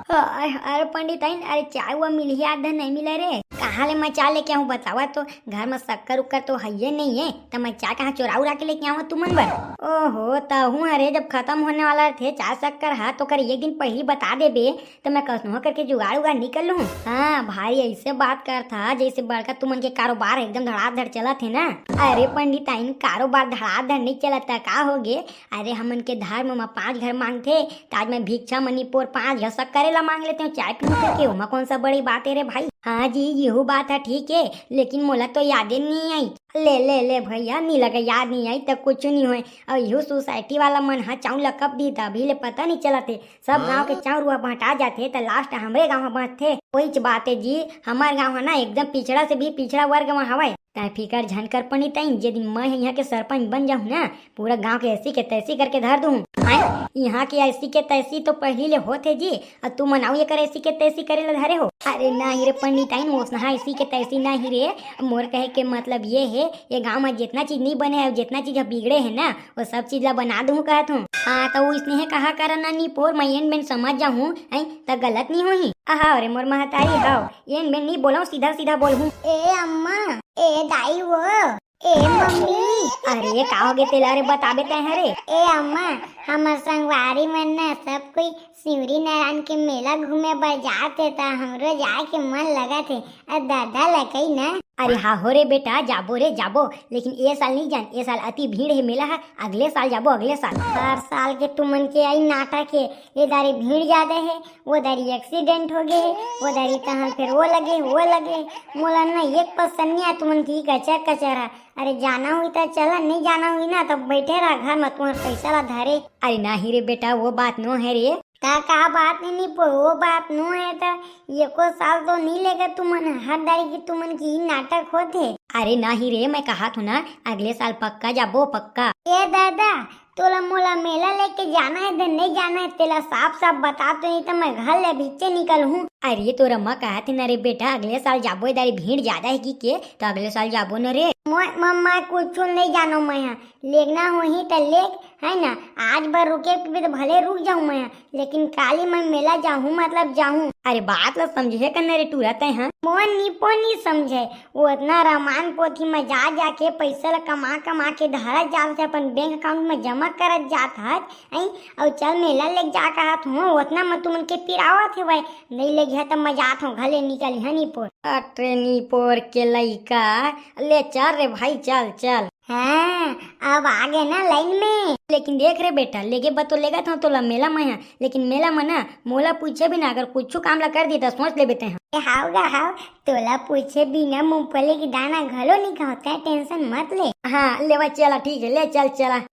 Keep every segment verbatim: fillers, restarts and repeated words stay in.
अरे पंडिताइन, अरे चाय वो मिलही, आधा नहीं मिला रे। कहाँ ले मैं चाय लेके आऊँ बतावा तो, घर में शक्कर उक्कर तो हइये नहीं है, त मैं चाय कहाँ चोरा उरा के लेके आऊँ तुमन बर? ओहो, तहूँ हरे जब खत्म होने वाला थे चाय शक्कर हा तो कर एक दिन पहली बता देबे, त मैं कसनो करके जुगाड़ उगाड़ निकल लूँ। हाँ भाई, ऐसे बात करथा जैसे बड़का तुमन के कारोबार एकदम धड़ाधड़ चलत है ना। अरे पंडिताइन, कारोबार धड़ाधड़ नहीं चलता का हो गे? अरे हमन के धर्म म पांच घर मांगथे, त आज मैं भिक्षा मनी पोर पांच घर शक्कर ला मांग लेते हो चाय पीने के, ओमा कौन सा बड़ी बात है रे भाई? हाँ जी, यहू बात है ठीक है, लेकिन मोला तो यादे नहीं आई। ले ले ले भैया, नी लगे याद नहीं आई त कुछ नहीं होए। और यहू सोसाइटी वाला मन हा चाउर ला कब दी त अभी ले पता नहीं चलत हे। सब गांव के चाउर हुआ बांटा जाथे त लास्ट हमरे गांव हा बांटथे। वहीच बात है जी, हमार गांव है ना एकदम पिछड़ा से भी पिछड़ा वर्ग में हवय। तै फिकर झन कर पंडिताइन, जे दिन मैं यहाँ के सरपंच बन जाहूँ ना, पूरा गांव के ऐसी के तैसी करके धर दूँ। आय, यहाँ के ऐसी के तैसी तो पहली ले होत है जी, और तू मनाऊ ये कर ऐसी के तैसी करे ला धरे हो। अरे नहीं रे पंडिताइन, ओसना ऐसी के तैसी नहीं रे। मोर कहे के मतलब ये है, ये गांव में जितना चीज नहीं बने है, जितना चीज बिगड़े है ना, वो सब चीज ला बना दूँ कहत हूँ। हाँ तो इसने कहा करा ना नी पोर, मैं एन बेन समझ जाहूँ, हैं, त गलत नहीं होही। आहा रे मोर महतारी, हाव, एन बेन नहीं बोलाऊँ, सीधा सीधा बोलहूँ। ए अम्मा, ए दाई वो, ए मम्मी। अरे का हो गे तेला रे, बताबे तै हरे। ए अम्मा, हमर संगवारी मन न सब कोई शिवरी नारायण के मेला घूमे बर जात हे, त हमरो जाए के मन लगत हे। अ दादा लकई ना। अरे हाँ हो रे बेटा, जाबो रे जाबो, लेकिन ए साल नहीं जान, ए साल अति भीड़ है मेला है, अगले साल जाबो, अगले साल। हर साल के तुमन के आई नाटक है, ए दारी भीड़ ज्यादा है, वो दारी एक्सीडेंट हो गए है, वो दारी तहन फिर वो लगे, वो लगे। मोला ना एक पसंद नहीं आ तुमन की कचर कचर है। अरे जाना हुई त चला, नहीं जाना हुई ना तो बैठे रहा घर में, तुम्हार पैसा ला धरे। अरे नहीं रे बेटा, वो बात नो है रे। का का बात नहीं, नहीं पो-, वो बात नो है त एको साल तो नहीं लेगा तुमन, हर दारी की तुमन की नाटक होत है। अरे नहीं रे, मैं कहा थू ना, अगले साल पक्का जाबो, पक्का। ए दादा, तोला मोला मेला लेके जाना है, धन नहीं जाना है, तेला साफ साफ बता तो, नहीं तो मैं घर ले भीचे निकल हूँ। अरे तोर अम्मा कहा थे ना रे बेटा, अगले साल जाबो, ए दारी भीड़ ज्यादा है की के, तो अगले साल जाबो न रे। मोय मम्मा कुछ नहीं जानो मैं, हाँ लेगना होही त लेग, है ना। आज बर रुके भी तो भले रुक जाऊँ मैं, लेकिन काली मैं मेला जाहूँ, मतलब जाहूँ। अरे बात ला समझे कर ना रे टूरा तै, हाँ। मोहन निपो नहीं समझे, वो इतना रामायण पोथी में जा जाके पैसा ला कमा कमा के धरा जात है, अपन बैंक अकाउंट में जमा करत जात है, हैं? और चल मेला लेके जा कहत हूँ, उतना में तुमन के पिरावत है भाई, नहीं ले गया तो मैं जात हूँ, घले निकल है निपोर। अरे निपोर के लइका, ले चल रे भाई, चल चल। हाँ, अब आ गए ना लाइन में। लेकिन देख रे बेटा, लेगे बर तो लेगत हूँ तोला मेला में, हाँ, लेकिन मेला में ना मोला पूछे बिना अगर कुछ काम ला कर दी तो सोच लेबे तै, हाँ। ए, हाव गा हाव, तोला पूछे बिना मूंगफली के दाना घलो नहीं खाओ, तै टेंशन मत ले। हाँ, लेवा चला, ठीक है, ले चल चला।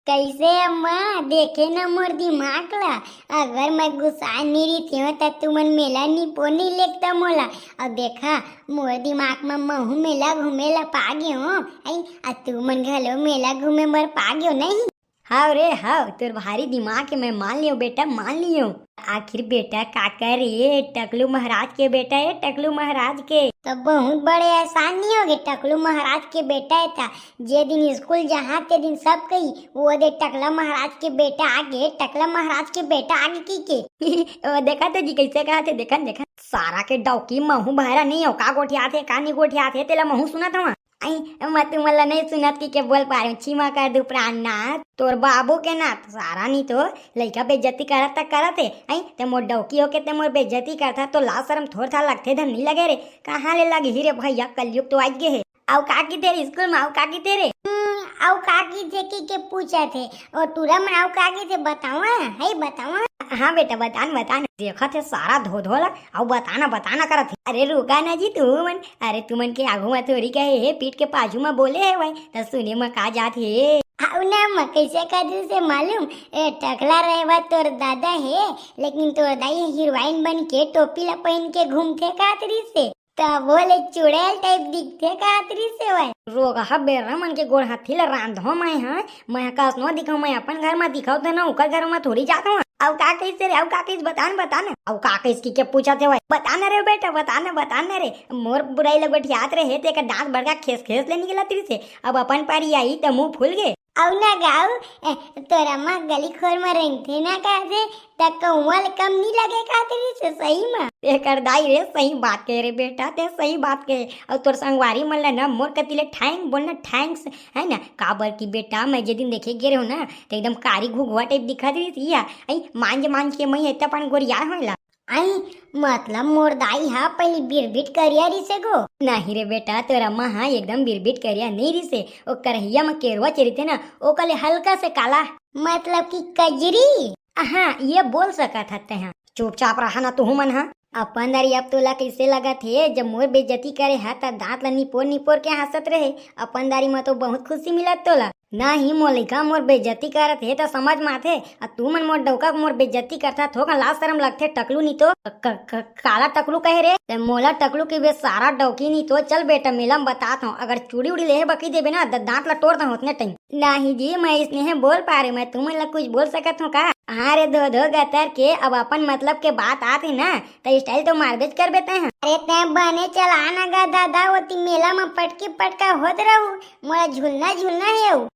कैसे अम्मा, देखे ना मोर दिमाग ला, अगर मैं गुस्सा नहीं रही थी त तुमन मेला नहीं पोनी लेगता मोला। अब देखा, मोर दिमाग में महू मेला घूमे ला पा गयो, आई, आ तुमन घलो मेला घूमे बर पा गयो नहीं? हाव रे हाव, तोर भारी दिमाग है, मैं मान लियो बेटा, मान लियो। आखिर बेटा काकर ये टकलू महाराज के बेटा है, टकलू महाराज के। तो बहुत बड़े एहसान नहीं होगे, टकलू महाराज के बेटा है था। जे दिन स्कूल जहाँ ते दिन सब कही, वो दे टकला महाराज के बेटा आगे, टकला महाराज के बेटा आगे की के। वो देखा तो जी कैसे कहा थे, देखन देखन। सारा के डौकी महू बहरा नहीं हो, का गोठिया थे, का नहीं गोठिया थे, तेला महू सुना था। आई, मैं तुमन ला नहीं सुनत की के बोल पा रहे हूँ, क्षमा कर दू प्राणनाथ। तोर बाबू के नाथ, सारा नहीं तो लइका बेइज्जती करत तक करत है। आई, ते मोर डौकी होके ते मोर बेइज्जती करता तो लाज शरम थोर था लगथे धन नहीं लगे रे। कहाँ ले लग ही रे भैया, कलयुग तो आज गे है। अउ का की तेरे स्कूल में, अउ का की तेरे? हम्म, अउ का की थे की के पूछा थे? और टूरा मन अउ का की थे बतावा, है बतावा। हाँ बेटा, बतान बतान। देखा थे सारा धो धो ला, अउ बताना बताना करत है। अरे रुका ना जी तू मन, अरे तुमन के आगू में थोड़ी कहे है, पीठ के पाछू में बोले है भाई, त सुने में का जात है। हाउ ना, मैं कैसे कह दिल से मालूम? ए, टकला रहे बा तोर दादा है, लेकिन तोर दाई हीरोइन बन के टोपी ला पहन के घूमथे कातरी से, त बोले चुड़ैल टाइप दिखथे कातरी से वह। रोगहा बेरा मन के गोड़ हाथी ला रांधो मैं, हाँ, मैं कसनो दिखाऊं, मैं अपन घर में दिखाऊं त ना, ओकर घर में थोड़ी जात हूँ। अउ का कहिस रे, अउ का कहिस, बता न, बता न। अउ का कहिस कि के पूछत हे वह? बता न रे बेटा, बता न, बता न रे। मोर बुराई ल गोठियात रहे, तेकर दांत बड़का खेस खेस ले निकलत रिसे। अब अपन पारी आई त मुंह फूल गे। अउ ना गाऊ, ए, तोर अम्मा गली खोर म रेंगथे ना कहा से, त कौआ ल कम नी लगे का तेरी से सही म? तेकर दाई रे, सही बात कहे रे बेटा, ते सही बात कहे। अउ तोर संगवारी मन ल ना मोर कति ले thank बोलना, thanks, है ना? काबर कि बेटा, मैं जे दिन देखे गे रहूं ना, त एकदम कारी घुघुआ type दिखत रहिस इया। आई मांज मांज के मैं एतना पान गोरिया होय ला। आई, मतलब मोर दाई हा पहिली बिरबिट करिया रिसे गो? नहीं रे बेटा, तोर अम्मा हा एकदम बिरबिट करिया नहीं रिसे। ओ करहिया म केरवा चरिते ना, ओकर ले हल्का से काला। मतलब कि कजरी? हाँ, ये बोल सकत हस तेहा। चुपचाप रहा ना तुहू मन हा। अपन दारी, अब तोला कैसे लगत हे, जब मोर बेइज्जती करे हा, त दांत ला निपोर निपोर के हंसत रहे। अपन दारी म तो बहुत खुशी मिलत तोला। नहीं, मोर लइका मोर बेइज्जती करत हे, त समझ म आथे। आ तू मन मोर डौका के मोर बेइज्जती करथा, थोकन लाज शरम लगथे, टकलू नी तो। क-, क-, काला टकलू कहे रे? ते मोला टकलू के बे सारा डौकी नी तो। चल बेटा, मेला म बतात हूँ, अगर चूड़ी उड़ी लेहे बकी देबे ना, द-, दांत ला टोर दहूँ ओतने time। नहीं जी, मैं इसने बोल पा रहे, मैं तुमन ला कुछ बोल सकत हूँ का? हाँ रे धो धो गतर के, अब अपन मतलब के बात आत हे ना, त style तो मारबेच करबे तैं ह। अरे तैं बने चला ना गा दादा, ओती मेला म पटकी पटका होत रहू, मोला झूलना झूलना हे अउ।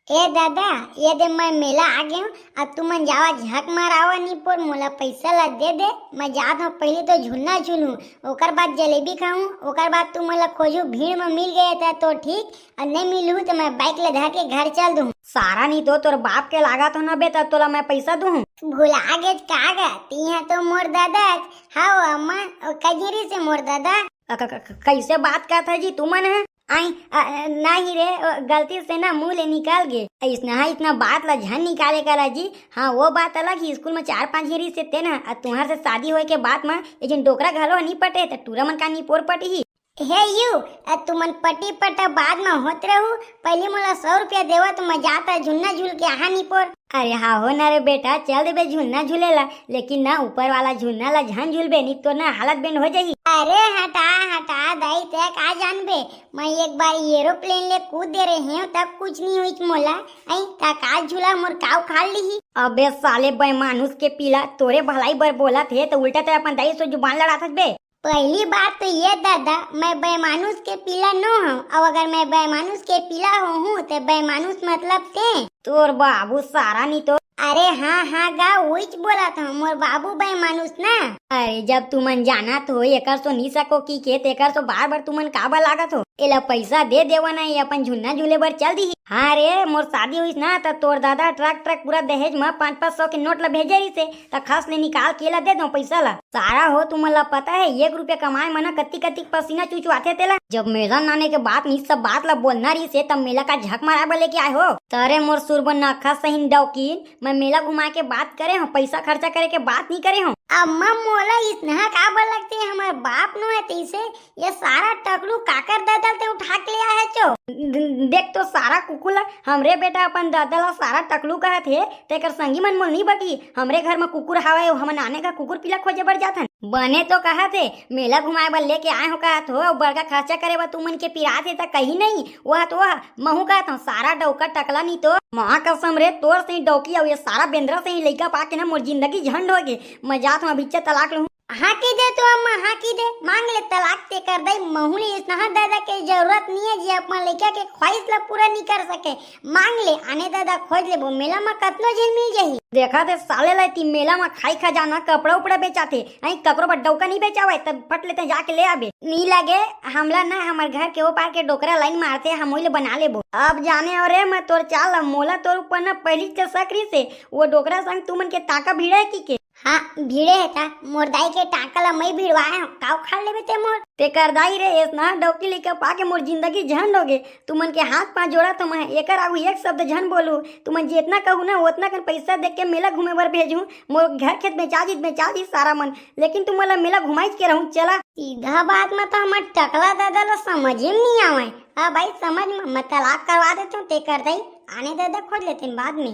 ए दादा, ये दे मैं मेला आ गे हूँ, अब तुमन जावा झक मारावा नी पोर, मोला पैसा ला दे दे, मैं जात हूँ, पहले तो झूलना झूलूं, ओकर बाद जलेबी खाऊं, ओकर बाद तुमन ला खोजू, भीड़ में मिल गए था तो ठीक, अउ नहीं मिलहू तो मैं bike ला धर के घर चल दूँ। सारा नी तो तोर बाप के लागत हो ना बे, त तोला मैं पैसा दूँ। भुला गेच का गा, तिहा तो मोर दादा हव अम्मा, ओ कजरी से मोर दादा। अ, क-, क-, क-, कैसे बात करत है जी तुमन ह? आई, अ, अ, नहीं रे, ओ, गलती से ना मुंह ले निकल गे। इतना, इतना बात ला झन निकाले करा जी। हाँ, वो बात अलग ही, स्कूल में चार पांच झिरी से ते ना, अ, तुहार से शादी होए के बाद में ये जिन डोकरा घलो नहीं पटे, त टूरा मन का नहीं पोर पटी ही। हे यू, अ, तुमन पटी पटा बाद में होत रहू, पहले मोला सौ रुपया देवा तो मैं जाता झुन्ना झूल के आहा नहीं पोर। अरे हाँ हो ना रे बेटा, चल देबे झुलना झूले ला, लेकिन ना ऊपर वाला झुलना ला झन झूलबे, नहीं तो ना हालत बेंड हो जाही। अरे हटा हटा दाई, ते का जानबे, मैं एक बार aeroplane ले कूद दे रहे हूँ तब कुछ नहीं हुई मोला। आई का का झूला मोर का उखाड़ ली ही। अबे साले बेमानुस के पीला, तोरे भलाई बर बोलत हे तो उल्टा ते अपन दाई से जुबान लड़ात हस बे। पहली बात तो ये दादा, मैं बेमानुस के पीला नो हूँ, और अगर मैं बेमानुस के पीला हो हूँ तो बेमानुस मतलब ते। तोर बाबू सारा नी तो। अरे हाँ हाँ गा, उइच बोला था मोर बाबू बेमानुस ना। अरे जब तुमन जानत हो एकर सो नी सको की के, तेकर सो बार बार तुमन काबर लागत हो? एला पैसा दे देवा ना, ये अपन झुन्ना झूले बर चल दी। हाँ रे, मोर शादी हुईस ना त तोर दादा ट्रक ट्रक पूरा दहेज म पाँच पाँच सौ के नोट ला भेजे रहिसे, त खस ले निकाल के ला दे दो पैसा ला। सारा हो, तुमन ला पता है एक रुपया कमाए म ना कत्ती कत्ती पसीना चुचुआथे तेला। जब मेला नाने के बात नी, सब बात ला बोलना रहिसे, तब मेला का झक मारा बर लेके आए हो। तरे मोर सुरबन नखा सहीन डौकीन, मैं मेला घुमाए के बात करे हूँ, पैसा खर्चा करे के बात नहीं करे हूँ। अम्मा मोला इतना काबर लगते, हमारे बाप नो है तैसे, ये सारा टकलू काकर ददल ते उठा के ले आए है चो। द-, देख तो सारा कुकुला, हमरे बेटा अपन ददल ला सारा टकलू कहत हे, तेकर संगी मन मोल नहीं बटी, हमरे घर में कुकुर हवे, हमन आने का कुकुर पीला खोजे बर जाथन। बने तो कहत हे, मेला घुमाए बर लेके आए हो कहत हो, अउ बड़का खर्चा करे बर तुमन के पिरात हे त कहीं नहीं, वह तो वह महू कहत हूँ, सारा डौका टकला नी तो। माँ कसम रे, तोर से ही डौकी अउ ये सारा बेंदरा से ही लइका पाके ना मोर जिंदगी झंड हो गे। मैं जात हूँ अभिच्चे तलाक लूँ। हाँ की दे तो अम्मा, हाँ की दे, मांग ले तलाक ते कर दई, महू ले इतना दादा के जरूरत नहीं है जी, अपन लइका के ख्वाहिश ला पूरा नहीं कर सके। मांग ले, आने दादा खोज लेबो, मेला में कतनो झिन मिल जाही। देखा दे साले ला, ती मेला में खाई खजाना, कपड़ा उपड़ा बेचाथे, आई ककरो बर डौका नहीं बेचावे, तब फट लेते जाके ले आबे। नी लगे, हमला ना हमर घर के ओ पार के डोकरा लाइन मारते, हम ओइले बना लेबो। अब जाने हो रे, मैं तोर चाल ला, मोला तोर ऊपर ना पहली से शक रहिसे, वो डोकरा संग तुमन के ताका भिड़ा है की के? हाँ, भिड़े है ता, मोर दाई के टाका ला मैं भिड़वाए हूँ, काव खा लेबे ते मोर? तेकर दाई रे, एसना डौकी लइका पाके मोर जिंदगी झंड हो गे। तुमन के हाथ पाँव जोड़ा तो मैं एकर आगू एक शब्द झन बोलू। तुमन जितना कहू ना, उतना कन पैसा दे के मेला घूमे बर भेजू। मोर घर खेत बेचा जी, बेचा जी सारा मन, लेकिन तुमन ला मेला घुमाई के रहूं। चला। सीधा बात में तो हमर टकला दादा ला समझ ही नहीं आवे। हाँ भाई, समझ में, मैं तलाक करवा देता हूँ, ते कर दई, आने दादा खोज लेते हैं बाद में।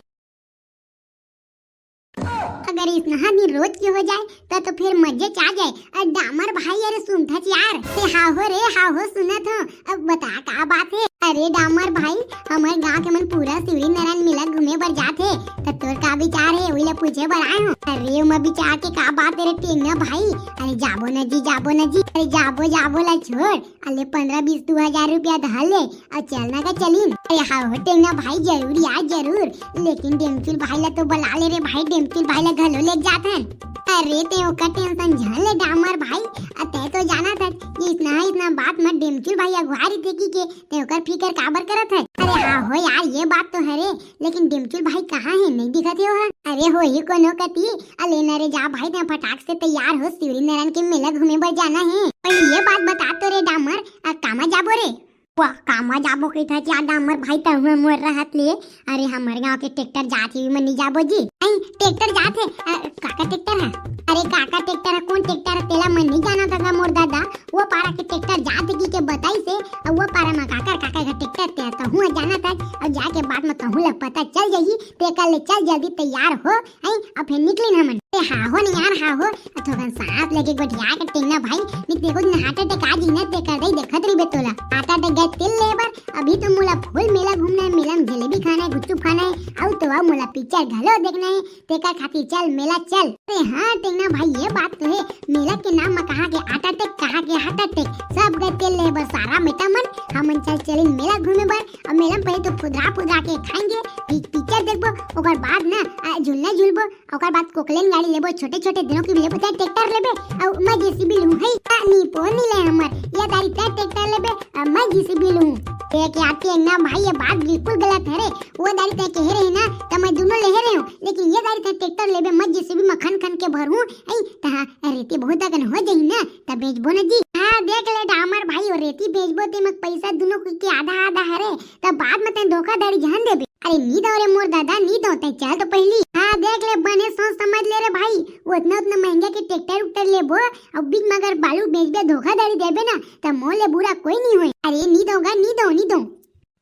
अगर इतना दिन रोज के हो जाए, त तो फिर मजे च आ जाए। अरे डामर भाई, अरे सुनथच यार। ते हाहो रे, हाहो सुनत हो। अब बता का बात है? अरे डामर भाई, हमर गांव के मन पूरा शिवरी नारायण मेला घूमे बर जात हे, त तोर का विचार हे, ओही ला पूछे बर आए हंव। अरे ओमा विचार के का बात हे रे टेंगना भाई, अरे जाबो न जी, जाबो न जी, अरे जाबो जाबो ला छोड़, अले पंद्रह बीस दू हजार रुपया धर ले, अउ चलना का चलिन। अरे हाँ हो टेंगना भाई, जरूर यार जरूर, लेकिन डेमचुल भाई ला तो बला ले रे भाई, डेमचुल भाई ला घलो ले जात हन। अरे ते ओकर टेंशन झन ले डामर भाई, अ ते तो जानत हस, ये इतना इतना बात म डेमचुल भाई अगुआ रहिथे कहिके, ते ओकर फिकर काबर करत हस? अरे हाँ हो यार, ये बात तो हरे, लेकिन डेमचुल भाई कहाँ हे, नहीं दिखत हे ओहा। अरे होही कोनो कती, अले न रे जा भाई, ते फटाक से तैयार हो, शिवरी नारायण के मेला घूमे बर जाना हे। पर ये बात बता तो रे डामर, आ कामा जाबो रे? वाह, कामा जाबो कहिथस यार डामर भाई, तहुआ मोर रहत ले। अरे हमर गांव के ट्रैक्टर जात हे, ओमा नहीं जाबो जी। नहीं, ट्रैक्टर जात हे, अ, काकर ट्रैक्टर हे? अरे काकर ट्रैक्टर हे, कोन ट्रैक्टर हे, तेला मैं नहीं जानत हंव गा मोर दादा। वो पारा के ट्रैक्टर जात हे कहिके बताइस हे, अउ वो पारा म काकर काकर घर ट्रैक्टर ते तहूं ह जानत हस, अउ जाके बाद म तहूं ला पता चल जाही, तेकर ले चल जल्दी तैयार हो, हैं, अब फिर निकलिन हमन। ए, हाँ हो न यार, हाँ हो, अ थोकन सांस लेके गोठिया के टेंगना भाई, नहीं ते कुछ हार्ट अटैक आ जाही ना, तेकर दई देखत रहिबे तोला। हार्ट अटैक गए तेल ले बर, अभी तो मोला फुल मेला घूमना हे, मेला म जलेबी खाना हे, गुपचुप खाना हे, अउ तो अउ मोला पिक्चर घलो देखना हे, तेकर खातिर चल मेला चल। अरे हाँ टेंगना भाई, ये बात तो हे, मेला के नाम म कहाँ के हार्ट अटैक, कहाँ के हार्ट अटैक, सब गए तेल ले बर सारा बेटा मन, हमन चल चलिन मेला घूमे बर। अउ मेला म पहले तो फुदरा फुदरा के खाएंगे, फिर पिक्चर देखबो, ओकर बाद ना, आ, झूलना झूलबो, ओकर बाद कोकलेन गाड़ी लेबो, छोटे छोटे दूनों के लेबो, चाहे ट्रैक्टर लेबे, अउ मैं जेसीबी लूं, है, आ, नी पो नी ले हमर, ये दारी ते ट्रैक्टर लेबे, अउ मैं जेसीबी लूं। देख यार टेंगना भाई, ये बात बिल्कुल गलत हरे, वो दारी ते कहे रहे ना, त मैं दूनों लेहे रहे हूँ, लेकिन ये दारी ते ट्रैक्टर लेबे, मैं जेसीबी म खन खन के भरहूँ, है, त हाँ, रेती बहुत अकन हो जाही ना, त बेचबो न जी। हाँ, देख ले डामर भाई, वो रेती बेचबो ते म पैसा दूनों के आधा आधा हरे, त बाद म ते धोखाधड़ी झन देबे। अरे नी दंव रे मोर दादा, नी दंव, ते चल तो पहिली। हाँ, देख ले, बने सोच समझ ले रे भाई, ओतना ओतना महंगा के ट्रैक्टर उक्टर लेबो, अउ बीच म अगर बालू बेचबे, धोखाधड़ी देबे ना, त मोर ले बुरा कोई नी होय। अरे नी दंव गा, नी दंव, नी दंव।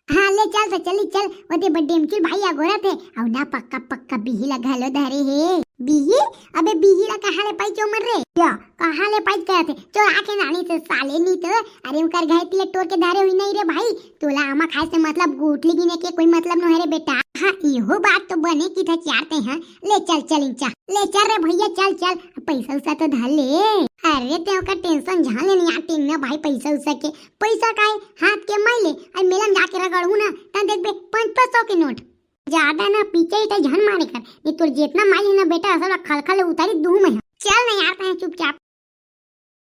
हाँ, ले चल त चली चल, ओदे बड्डे म चुल भाई अगोरत हे, अउ ना पक्का पक्का बिही ला घलो धरे हे। बिही? अबे बिही ला कहाँ ले पाइच ओमन रे? या, कहाँ ले पाइच कहत हे? चोरा के लानिस साले नी तो। अरे ओकर घर तिले टोर के धरे होही नहीं रे भाई, तोला आमा खाए से मतलब, गुठली गिने के कोई मतलब नोहे रे बेटा। हाँ, इहो बात तो बने कहिथस यार ते, हाँ। ले चल चलिन चल, ले चल रे भैया, चल चल, पैसा उसा तो धर ले। अरे ते ओकर टेंशन झन ले न यार टेंगना भाई, पैसा उसा के, पैसा काय हाथ के माई ले, अउ मेला म जाके रगड़हूँ ना, त देखबे पाँच पाँच सौ के नोट। ज्यादा ना पीछे ही झन मारे कर, ये तोर जेतना माई हे ना बेटा, सब ला खलखल उतारी दूँ मैं। चल ना यार, तैं चुपचाप।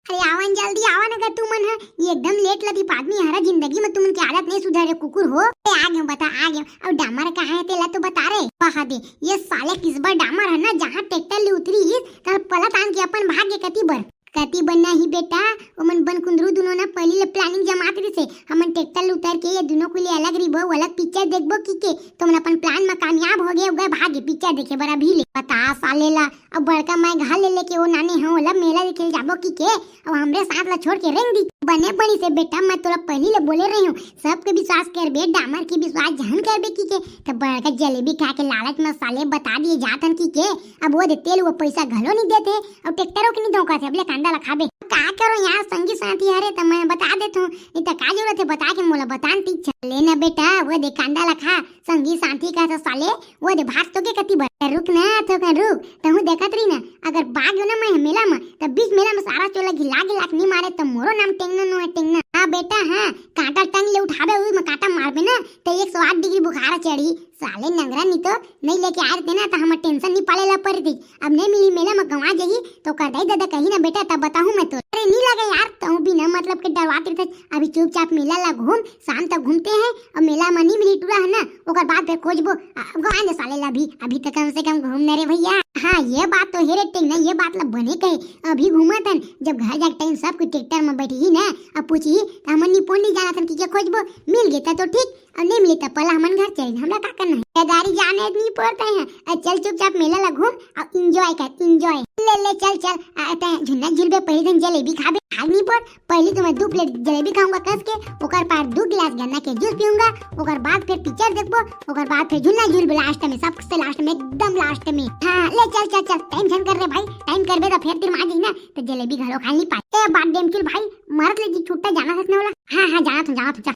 अरे आवन जल्दी आवन, अगर तुमन ह एकदम लेट लदीप आदमी हरा, जिंदगी म तुमन के आदत नहीं सुधरे कुकुर हो। ए, आ गेंव बता, आ गेंव। अउ डामर कहाँ हे तेला तो बता रे। बहा दे, ये साले किसबर डामर ह ना, जहाँ ट्रैक्टर ले उतरिस, तहाँ पलत आन के अपन भाग गे कती बर। कती बनना ही बेटा, ओमन बन कुंदरू दुनों ना पहिली ले प्लानिंग जमात रिसे, हमन ट्रैक्टर ले उतर के ये दुनों कुले अलग रिबो, अलग पिक्चर देखबो कहिके, तो ओमन अपन प्लान म कामयाब हो गे, गए भागे पिक्चर देखे बर अभी ले। बता साले ला, अब बड़का मैं घर ले लेके वो नानी हो, ओला मेला देखे ले जाबो कहिके, अब हमरे साथ ला छोड़ के रेंग दी। बने बनी से बेटा, मैं तोला पहिली ले बोले रहे हूँ, सबके विश्वास करबे, डामर के विश्वास झन करबे कहिके, त बड़का जलेबी खा के लालच म साले बता दिए जात हन कहिके, अब वो दे तेल वो पैसा घलो नहीं देते, अउ ट्रैक्टरों के नहीं धोखा से, अब ले कांदा ला खाबे। का करो यार, संगी साथी हरे त मैं बता देत हूँ, नहीं त का जरूरत हे बता के मोला बतान तीच। ले ना बेटा, वो दे कांदा ला खा, संगी साथी का तो साले, वो दे भाग तो के कती बर। रुक ना, थोकन रुक, तहूँ देखत रही ना, अगर भाग गेंव ना मैं मेला म, त बीच मेला म सारा चोला घिला घिला के नहीं मारे, त मोरो नाम टेंगना नो हे टेंगना। हाँ बेटा, हाँ, कांटा टंग ले उठाबे, उही म कांटा मारबे ना, त एक सौ आठ डिग्री बुखार चढ़ी। साले नंगरा नी तो नहीं लेके आए रहिते ना, त हमर टेंशन नहीं पाले ला पड़ती। अब नहीं मिली मेला म गंवा जाही, तो कर दाई ददा कही ना बेटा, तब बताहूँ मैं तो। अरे नहीं लगे यार, तहूँ बिना मतलब के डरवात रहिते। अभी चुपचाप मेला ला घूम, शाम तक घूमते हैं, अउ मेला म नहीं मिली टूरा है ना, ओकर बाद फिर खोजबो। आ, गंवा दे साले ला अभी, अभी तो कम से कम घूम न रे भैया। हाँ, ये बात तो हे रे टेंगना, ये बात ला बने कहे, अभी घूमत हन, जब घर जाके टाइम सब कोई ट्रैक्टर म बैठही ना, अब पूछही, त हमन निपोन नहीं जानत हन कहिके खोजबो, मिल गे त तो ठीक, अउ नहीं मिली त पला हमन घर चलिन, हमरा का करना हे? ये दारी जाने नहीं पड़ते हैं। अ, चल चुपचाप मेला ला घूम अउ एंजॉय कर, एंजॉय। ले, ले, चल, चल। अ, तैं झुन्ना झुलबे, पहली दिन जलेबी खाबे, आज नहीं पड़, पहली तो मैं दो प्लेट जलेबी खाऊंगा कस के, ओकर बाद दो गिलास गन्ना के जूस पीऊंगा, ओकर बाद फिर पिक्चर देखबो, ओकर बाद फिर झुन्ना झुलबे लास्ट में, सबसे लास्ट में, एकदम लास्ट में। हाँ, ले चल, चल, चल, टाइम झन कर रे भाई, टाइम करबे त फिर दिमाग ही ना, त जलेबी घलो खा नहीं पाए। ए, बात डेमचुल भाई, मरत ले जी छुट्टा जाना सच में वाला। हाँ, हाँ, जाना था, जाना था, चल।